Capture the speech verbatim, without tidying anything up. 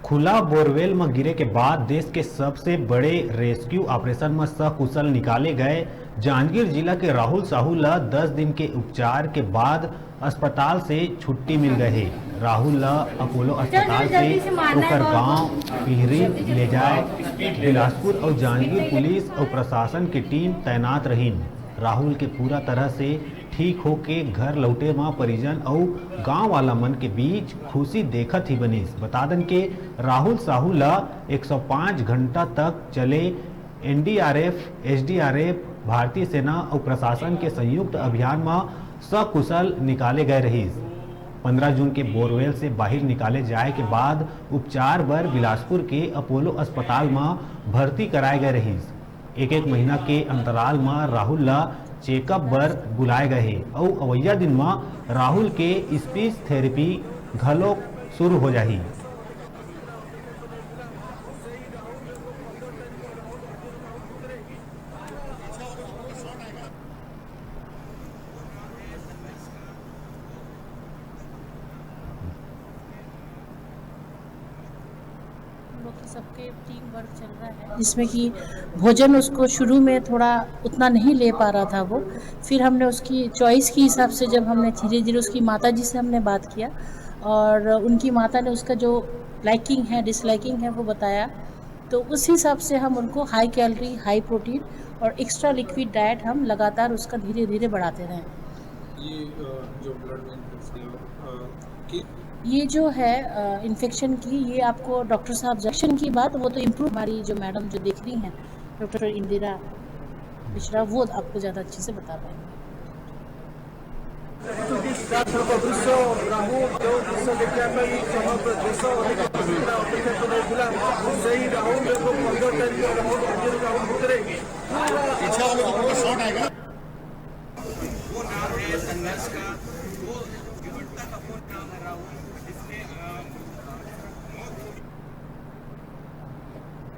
खुला बोरवेल म गिरे के बाद देश के सबसे बड़े रेस्क्यू ऑपरेशन म सकुशल निकाले गए जांजगीर जिला के राहुल साहू ल दस दिन के उपचार के बाद अस्पताल से छुट्टी मिल गए हे। राहुल ल अपोलो अस्पताल से ओकर गांव पिहरी ले जाए बिलासपुर अउ जांजगीर पुलिस अउ प्रशासन के टीम तैनात रहिन। राहुल के पूरा तरह से ठीक होके घर लौटे म परिजन अउ गांव वाला मन के बीच खुशी देखत ही बनिस। बता दन के राहुल साहू ल एक सौ पाँच घंटा तक चले एनडीआरएफ, एसडीआरएफ, भारतीय सेना अउ प्रशासन के संयुक्त अभियान म सकुशल निकाले गए रहिस। पंद्रह जून के बोरवेल से बाहिर निकाले जाए के बाद उपचार बर बिलासपुर के अपोलो अस्पताल म भर्ती कराए गए रहिस। एक एक महीना के अंतराल म राहुल ल चेकअप बर बुलाए गए हे अउ अवइया दिन म राहुल के स्पीच थेरेपी घलोक शुरू हो जाही। हम लोग की सबके टीम वर्क चल रहा है, जिसमें कि भोजन उसको शुरू में थोड़ा उतना नहीं ले पा रहा था वो, फिर हमने उसकी चॉइस के हिसाब से, जब हमने धीरे धीरे उसकी माता जी से हमने बात किया और उनकी माता ने उसका जो लाइकिंग है, डिसलाइकिंग है, वो बताया, तो उस हिसाब से हम उनको हाई कैलोरी, हाई प्रोटीन और एक्स्ट्रा लिक्विड डाइट हम लगातार उसका धीरे धीरे बढ़ाते रहे। ये जो ब्लड में इन्फेक्शन, ये जो है इन्फेक्शन की, ये आपको डॉक्टर साहब जंक्शन की बात, वो तो इम्प्रूव, हमारी जो मैडम जो देख रही हैं, डॉक्टर इंदिरा मिश्रा, वो आपको ज़्यादा अच्छे से बता पाएंगे।